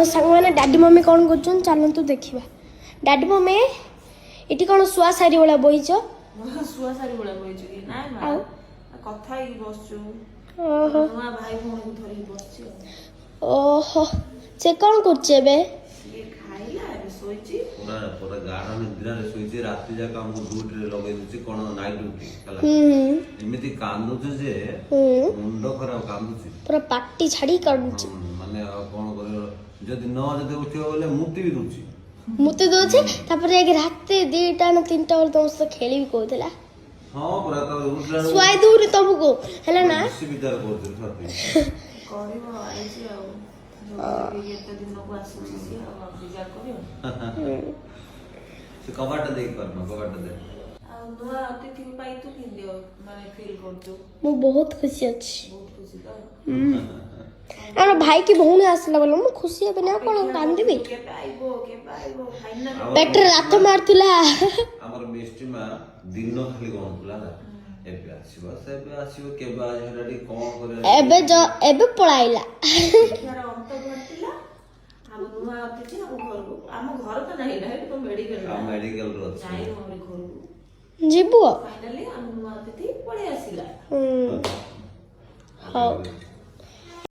ସାଙ୍ଗମାନେ, daddy mummy କ'ଣ କରୁଛନ୍ତି, ଚାଲନ୍ତୁ ଦେଖିବା। ଡାଡି ମମି, ଏଠି କ'ଣ ଶୁଆ ଶାରୀ ଭଳିଆ ବଇଛ? ଶୁଆ ଶାରୀ ଭଳିଆ ବଇଛୁ କି ନାଇଁ ମା? ଆଉ? କଥା ହେଇକି ବସଛୁ। ଓହୋ। ନୂଆ ଭାଇ ଭଉଣୀକୁ ଧରିକି ବସଛି ଆଉ। ଓହୋ, ସେ କ'ଣ କରୁଛି ଏବେ? ସିଏ ଖାଇଲା, ଏବେ ଶୋଇଛି। ପୁରା ପୁରା ଗାଢ ନିଦ୍ରାରେ ଶୋଇଛି। ରାତି ଯାକ ଆମକୁ ଡ୍ୟୁଟିରେ ଲଗେଇ ଦଉଛି, କଣ ନାଇଟ୍ ଡ୍ୟୁଟି ହେଲା। ଏମିତି କାନ୍ଦୁଛି ଯେ ମୁଣ୍ଡ ଖରାପ କାନ୍ଦୁଛି। ପୁରା ପାଟି ଛାଡି କାନ୍ଦୁଛି। ମାନେ ଆଉ କଣ କରିବ, ଯଦି ନ ଯଦି ଉଠିବ ବୋଲେ ମୁତି ବି ଦଉଛି। ମୁତି ଦଉଛି। ତାପରେ ଯାଇକି ରାତି 2ଟା ନା 3ଟା ବେଳେ ତମ ସହିତ ଖେଳିବି କହୁଥିଲା। ହଁ ପୁରା, ତ ଉଠିଲା ବେଳକୁ ଶୁଆଇ ଦଉନି ତମକୁ, ହେଲା ନା? ବେଶୀ ବିଚାର କରୁଛି ସତି। କରିବ, ଆଇଛି ଆଉ ଯୋଉ ଏତେ ଦିନକୁ ଆସୁଛି ସିଏ, ଆଉ ବିଜାର କରିବ। ସେ କବାଟ ଦେଇକି କରିବ, କବାଟ ଦେ। ଆଉ ନୂଆ ଅତିଥି ପାଇଁ ତୁ କେମିତି ମାନେ ଫିଲ୍ କରୁଛୁ? ମୁଁ ବହୁତ ଖୁସି ଅଛି। ବହୁତ ଖୁସି ତ? ଆମର ଭାଇ କି ଭଉଣୀ ଆସିଲା ବୋଲେ ମୁଁ ଖୁସି ହେବିନି ଆଉ କଣ, କାନ୍ଦିବି? କେବେ ଆଇବ, କେବେ ଆଇବ ଫାଇନାଲ? ଆଉ ପେଟରେ ଲାଥ ମାରୁଥିଲା। ଆମର ମିଷ୍ଟି ମା ଦିନ ଖାଲି ଗଣୁଥିଲା ହେଲା, ଏବେ ଆସିବ, ସେବେ ଆସିବ, କେବେ ଆସିବ, ସେଟା ଟିକେ କଣ କରିବା। ଏବେ ଏବେ ପଳାଇଲା। ଅପେକ୍ଷାର ଅନ୍ତ ଘଟିଲା। ଆମ ନୂଆ ଅତିଥି ଆମ ଘରକୁ, ଆମ ଘର ତ ନାହିଁ ନା, ତ ମେଡିକାଲ। ଆଉ ମେଡିକାଲରେ ଅଛି। ଯାଇନୁ ଆମରି ଘରକୁ। ଯିବୁ ଆଉ। ଫାଇନାଲି ଆମ ନୂଆ ଅତିଥି ପଳେଇ ଆସିଲା। ହଉ।